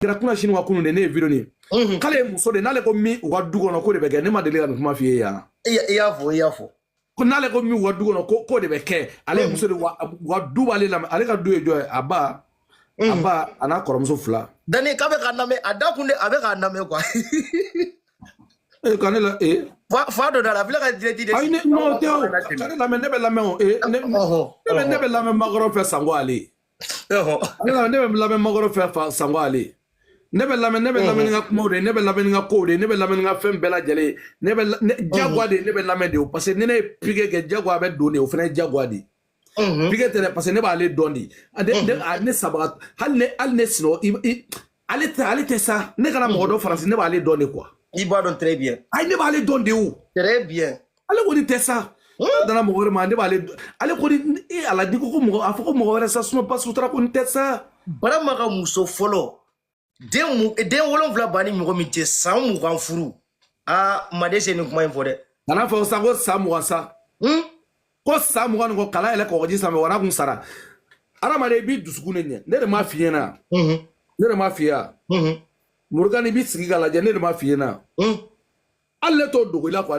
Kɛra kunna sini wa kunun de, ne ye vidéo nin ye. K'ale ye muso de, n'ale ko min u ka du kɔnɔ, ko de bɛ kɛ. Ne ma deli ka nin kuma f'i ye yan. I y'a fɔ, i y'a fɔ. Ko n'ale ko min u ka du kɔnɔ, ko de bɛ kɛ. Ale ye muso de wa, u ka du b'ale lamɛn. Ale ka du ye jɔn ye? A ba a n'a kɔrɔmuso fila. Dani, k'a bɛ k'a lamɛn, a da kun de, a bɛ k'a lamɛn quoi. Ee, ka ne la ee. Fa dɔ da la, a filɛ ka direct de. Ayi, ne non tɛ o, ka ne lamɛn, ne bɛ lamɛn o. Ee, ne bɛ lamɛn makɔrɔ fɛ sanko ale. Ne bɛ lamɛn makɔrɔ fɛ fa sanko ale. Ne bɛ lamɛn ni n ka kumaw de ye, ne bɛ lamɛn ni n ka kow de ye, ne bɛ lamɛn ni n ka fɛn bɛɛ lajɛlen ye. Ne bɛ jagoya de, ne bɛ lamɛn de o, parce que ni ne ye piqué kɛ, jagoya bɛ don de, o fana ye jagoya de ye. Piqué tɛ dɛ, parce que ne b'ale dɔn de. Ne sabaga hali ne sinɔgɔ i ale tɛ sa, ne kana mɔgɔ dɔn Faransi, ne b'ale dɔn de quoi. I b'a dɔn très bien. Ayi, ne b'ale dɔn de o. Très bien. Ale kɔni tɛ sa. Ne dana mɔgɔ wɛrɛ ma, ne b'ale dɔn. Ale kɔni, e Ala, n'i ko ko mɔgɔ a fɔ ko mɔgɔ wɛrɛ sa, sinon pas sutura kɔni tɛ sa. Barama ka muso fɔlɔ, den mu den 7 b'a ni mɔgɔ min cɛ, san 20 furu. Aa, Made se nin kuma in fɔ dɛ. Kana fɔ sa ko san 20 sa. Ko san 20 nin kɔ, kala yɛlɛ kɔgɔji sanfɛ, wara kun sara. Hadamaden, i b'i dusukun de ɲɛ. Ne de m'a f'i ɲɛna. Ne de m'a f'i ye. Morgan, i b'i sigi k'a lajɛ, ne de m'a f'i ɲɛna. Hali ne t'o dogo i la quoi.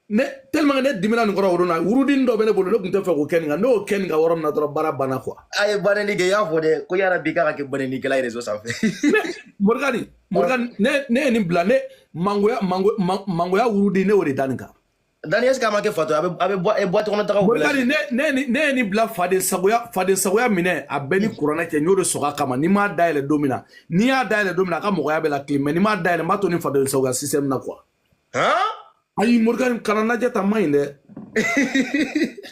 Ne tellement que ne dimina nin kɔrɔ o don na, wurudinin dɔ bɛ ne bolo, ne tun tɛ fɛ k'o kɛ nin kan. Ne y'o kɛ nin kan yɔrɔ min na dɔrɔn, baara banna quoi. A ye banɛni kɛ, i y'a fɔ dɛ, ko yara bi k'a ka kɛ banɛnikɛla ye réseau sanfɛ. Morgan, ne ye nin bila, ne mangoya mango mangoya wurudi, ne y'o de da nin kan. Dani, est ce que a ma kɛ fatɔ ye? A bɛ bɔ boîte kɔnɔ tagaw bɛɛ la. Morgan, ne ye nin bila faden sagoya, faden sagoya minɛ a bɛɛ ni kuranɛ cɛ, n y'o de sɔgɔ a kama. N'i m'a dayɛlɛ don min na, n'i y'a dayɛlɛ don min na, a ka mɔgɔya bɛ la tilen, mais n'i m'a dayɛlɛ, n b'a to ni faden sagoya système na quoi. Ayi, Morgan, kana lajɛ tan, ma ɲi dɛ.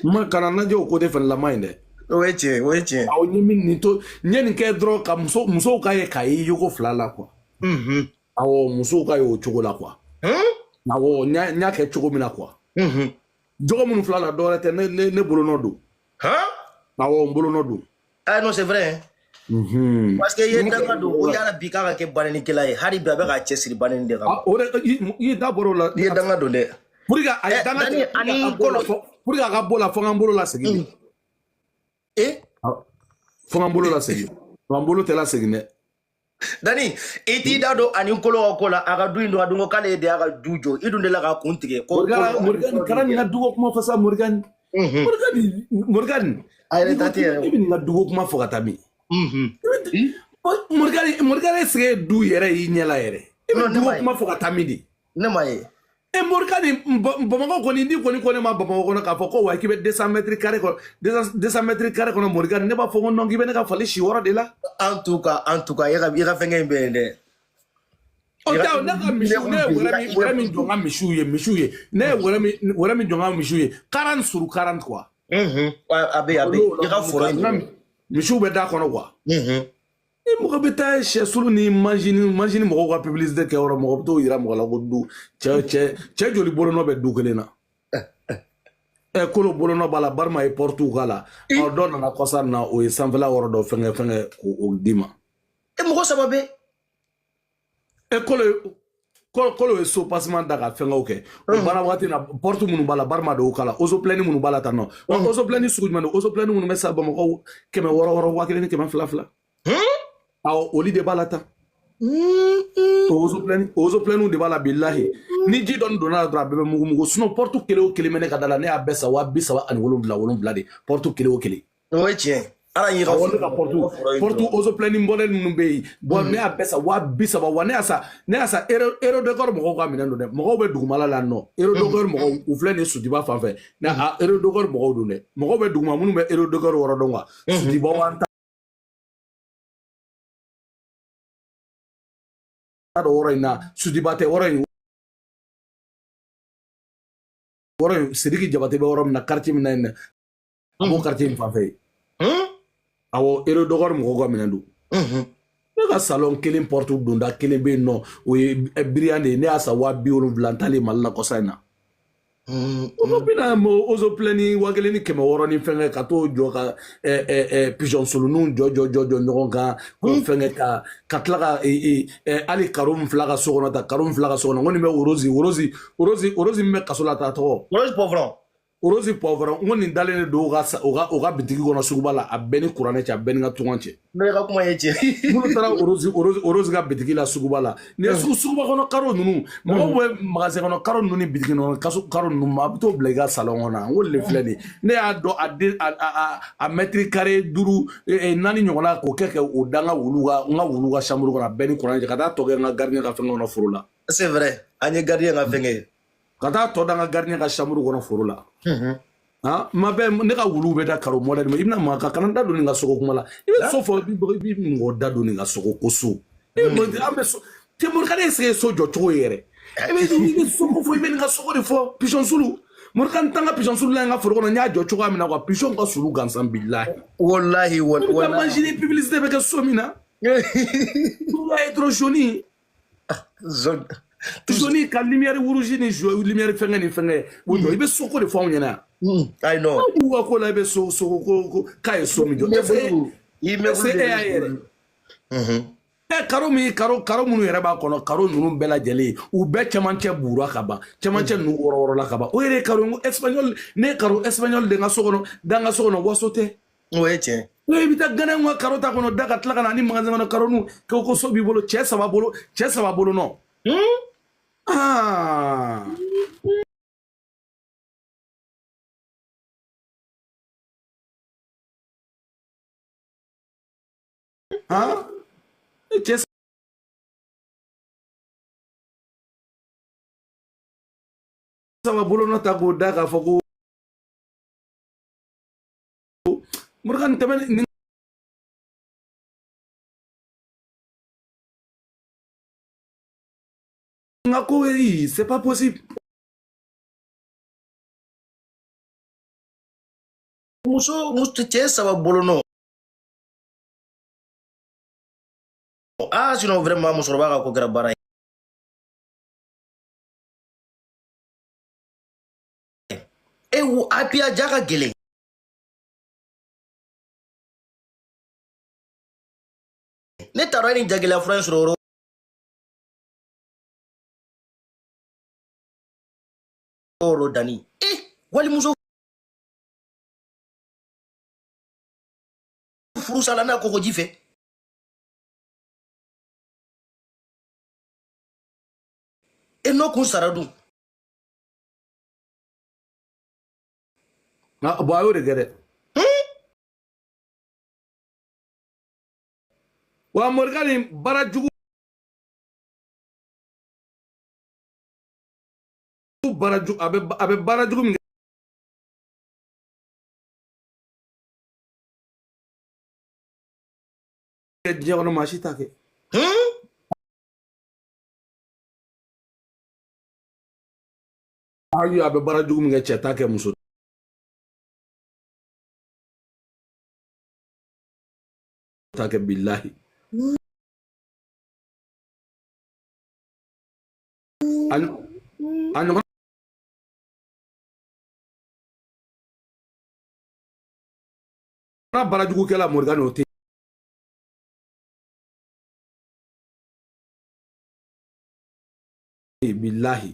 Ma kana lajɛ o côté fana la, ma ɲi dɛ. O ye tiɲɛ, o ye tiɲɛ. Awɔ, n ye min nin to, n ye nin kɛ dɔrɔn ka musow ka ye k'a ye yoko fila la quoi. Awɔ, musow ka ye o cogo la quoi. Awɔ, n y'a kɛ cogo min na quoi. Jogo minnu fila la, dɔwɛrɛ tɛ, ne bolonɔ don. Awɔ, n bolonɔ don. Ah non, c'est vrai hein? Parce que i ye danga don ko yala bi k'a ka kɛ banɛnikɛla ye, hali bi a bɛ k'a cɛsiri banɛni de kama. Ah, o de i da bɔra o la. I ye danga don dɛ. Pour que a ye danga Dani, ani kolo. Pour que a ka bɔ la, fo n ka n bolo lasegin de. Fo n ka n bolo lasegin. Wa n bolo tɛ lasegin dɛ. Dani, i t'i da don ani kolo ka ko la, a ka du in don, a dun ko k'ale de y'a ka du jɔ, i dun delila k'a kun tigɛ. Ko Morgan, Morgan, kana nin ka duko kuma fɔ sa, Morgan. Morgan, Morgan. A yɛrɛ ta tɛ yɛrɛ. I bɛ nin ka duko kuma fɔ ka taa min? Morgan, Morgan, est-ce que du yɛrɛ y'i ɲɛ la yɛrɛ? I bɛ Non, ne duko m'a ye. kuma fɔ ka taa min de? Ne ma ye. E Morgan, Bamakɔ kɔni, n'i kɔni ko ne ma Bamakɔ kɔnɔ k'a fɔ ko wa k'i bɛ 200 mètres carrés kɔnɔ, 200 mètres carrés kɔnɔ, Morgan, ne b'a fɔ ko non, k'i bɛ ne ka fali si wɔɔrɔ de la. En tout cas, i ka fɛnkɛ in bɛ yen dɛ. O tɛ o, ne ka misiw, ne ye wɛrɛ min jɔ n ka misiw ye, ne ye wɛrɛ min jɔ n ka misiw ye, 40 sur 40 quoi. A bɛ i ka foro in. N ka misiw bɛ da kɔnɔ quoi. Ni mɔgɔ bɛ taa sɛ sulu ni mansin mɔgɔw ka publicité kɛ yɔrɔ, mɔgɔ bɛ t'o yira mɔgɔ la ko du cɛ joli bolonɔ bɛ du kelen na. Ɛ, kolo bolonɔ b'a la, barima ye porte k'a la. Ɔ, dɔ nana kɔsa in na, o ye sanfɛla yɔrɔ dɔ fɛngɛ k'o d'i ma. E, mɔgɔ saba bɛ. E, kolo ye so passement da ka fɛngɛw kɛ. O baara waati na, porte minnu b'a la, barima de y'o k'a la, osopilɛni minnu b'a la tan nɔ. Wa osopilɛni sugu jumɛn don? Osopilɛni minnu bɛ sa Bamakɔ 600 600, 1000 ni 200 fila. Awɔ, olu de b'a la tan. O osopilɛniw de b'a la, bilahi. Ni ji dɔɔni donna la dɔrɔn, a bɛɛ bɛ mugu mugu. Sinon porte kelen o kelen bɛ ne ka da la, ne y'a bɛɛ san 37 7 de. Porte kelen o kelen. O ye tiɲɛ. Ala y'i ka Awɔ, ne ka porte osopilɛni modèle minnu bɛ yen, bon, ne y'a bɛɛ san 30 000. Wa ne y'a san Aéro Décor mɔgɔw ka minɛn don dɛ. Mɔgɔw bɛ dugumala la yan nɔ. Aéro Décor mɔgɔw, u filɛ nin ye Sotiba fan fɛ. Ne a Aéro Décor mɔgɔw don dɛ. Mɔgɔw bɛ duguma minnu bɛ Aéro Décor yɔrɔ dɔn quoi. Sotiba wa n t'a dɔn yɔrɔ in na, Sotiba tɛ yɔrɔ in. Yɔrɔ in, Sidiki Jabate bɛ yɔrɔ min na, quartier min na yen dɛ. A b'o quartier in fan fɛ yen. Awɔ, Aéro Décor mɔgɔw ka minɛn don. Ne ka salon kelen porte donda kelen bɛ yen nɔ, o ye brillant de ye. Ne y'a san 70 000, n taalen Mali la kɔsa in na. O ko bɛna osopilɛni 1600 ni fɛngɛ ka t'o jɔ ka pigeon soloninw jɔ jɔ jɔ jɔ ɲɔgɔn kan k'o fɛngɛ ka tila ka hali karo min fila ka so kɔnɔ ta, karo min fila ka so kɔnɔ, n ko nin bɛ Rose min bɛ kaso la, ta tɔgɔ. Rose poivron. Rose poivron, n ko nin dalen de don u ka bitigi kɔnɔ suguba la. A bɛɛ ni kuranɛ cɛ, a bɛɛ ni ka tunga cɛ. N'o ka kuma ye tiɲɛ. Minnu taara Rose ka bitigi la suguba la, nin ye suguba kɔnɔ carreau ninnu, mɔgɔw bɛ magasin kɔnɔ carreau ninnu ni bitigi kɔnɔ carreau ninnu, a bɛ t'o bila i ka salon kɔnɔ. N ko nin filɛ nin ye, ne y'a dɔn a den a mètre carré duuru naani ɲɔgɔnna, k'o kɛ o da n ka wulu ka n ka wulu ka chambre kɔnɔ. A bɛɛ ni kuranɛ cɛ, ka taa tɔ kɛ n ka gardien ka fɛn kɔnɔ foro la. C'est vrai, an ye gardien ka fɛn kɛ. Ka taa tɔ da n ka gardien ka chambre kɔnɔ foro la. Ah, ma bɛ ne ka wuluw bɛ da carreau modèle ma. I bɛna maa ka kana da don nin ka sogo kuma la. I bɛ so fɔ, i bɛ mɔgɔ da don nin ka sogo ko so. I bɛ an bɛ so te Morikane est-ce que so jɔ cogo ye yɛrɛ? I bɛ so ko fɔ, i bɛ nin ka sogo de fɔ, pigeon sulu. Morikane t'an ka pigeon sulu la n ka foro kɔnɔ, n y'a jɔ cogoya min na quoi, pigeon ka sulu gansan, bilahi. Wallahi. I bɛ taa Wallahi. Imaginer publicité bɛ kɛ so min na. Tout être jaune. Zone. Jaune ka lumière rouge ni lumière fɛngɛ ni fɛngɛ. O jɔ, i bɛ soko de fɔ anw ɲɛna yan. I know. Aw b'u ka ko la, i bɛ so soko ko k'a ye so min jɔ. Immeuble. Est-ce que e y'a ye yɛrɛ? Ɛ, carreau min, carreau minnu yɛrɛ b'a kɔnɔ, carreau ninnu bɛɛ lajɛlen, u bɛɛ cɛmancɛ bura ka ban, cɛmancɛ ninnu wɔrɔ wɔrɔla ka ban. O yɛrɛ ye carreau espagnol, ne ye carreau espagnol de n ka so kɔnɔ da, n ka so kɔnɔ, waso tɛ. O ye tiɲɛ. I bɛ taa gana ka carreau ta kɔnɔ da, ka tila ka na ni magasin kɔnɔ carreau ninnu ko so b'i bolo, cɛ saba bolo, cɛ saba bolo nɔ. Ah. Ah. Cɛ saba bolo nɔ ta k'o da k'a fɔ ko Morgan tɛmɛ nin ka ko ye, c'est pas possible. Muso cɛ saba bolo nɔ. Ah, sinon vraiment musokɔrɔba ka ko kɛra baara ye. E wo a puis a ja ka gɛlɛn. Ne t'a dɔn e ni jagɛlɛya fura in sɔrɔ yɔrɔ o yɔrɔ Dani. Eh, walimuso furu sala n'a kɔgɔji fɛ. E n'o kun sara dun. Ah, bon, a y'o de kɛ dɛ. Wa Morgan baara jugu, baara jugu, a bɛ baara jugu min kɛ diɲɛ kɔnɔ, maa si t'a kɛ. Ayi, a bɛ baara jugu min kɛ, cɛ t'a kɛ, muso t'a kɛ, bilahi. A ɲɔgɔnna baara jugukɛla Morgan, o tɛ yen, bilahi.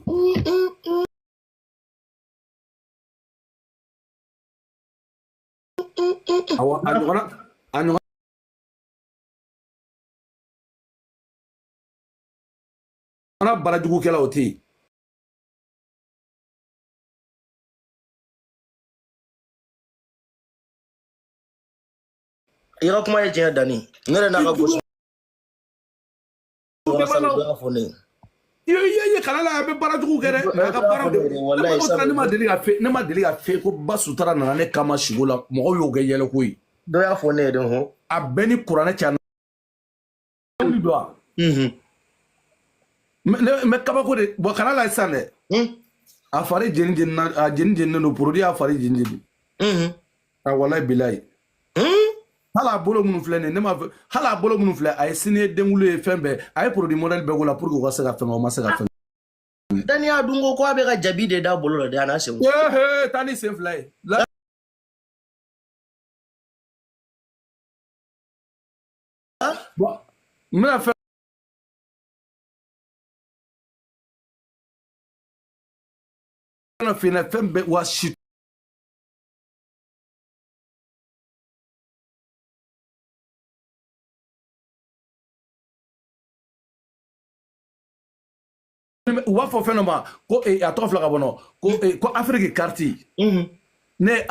Awɔ, a ɲɔgɔnna baara jugukɛla, o tɛ yen. I ka kuma ye tiɲɛ, Dani. Ne yɛrɛ n'a ka gosi dɔ y'a fɔ ne ye. I ye kana la, a bɛ baara jugu kɛ dɛ, mais a ka baara de Wallahi. Ne ma deli ka fɛn ko ba sutara nana ne kama siko la, mɔgɔw y'o kɛ yɛlɛko ye. Dɔ y'a fɔ ne ye de hɔn. A bɛɛ ni kuranɛ cɛ, a wuli don a. Mais kabako de bɔn kana la sisan dɛ. A fari jeni jeni na, a jeni jeninen don, produit y'a fari jeni jeni. A walayi bilayi. Hali a bolo minnu filɛ nin ye, ne ma fɛ hali a bolo minnu filɛ, a ye sini ye denkulu ye, fɛn bɛɛ a ye produit modèle bɛɛ k'o la pour que u ka se ka fɛn kɛ, o ma se ka fɛn. Dani y'a dun ko a bɛ ka jabi de da bolo la dɛ, a n'a senw. Ehe, taa ni sen fila ye. Bon, n bɛna fɛn dɔ f'i ɲɛna, fɛn bɛɛ wa si. U b'a fɔ fɛn dɔ ma ko a tɔgɔ filɛ ka bɔ nɔ, ko Afiriki carte. Ne ye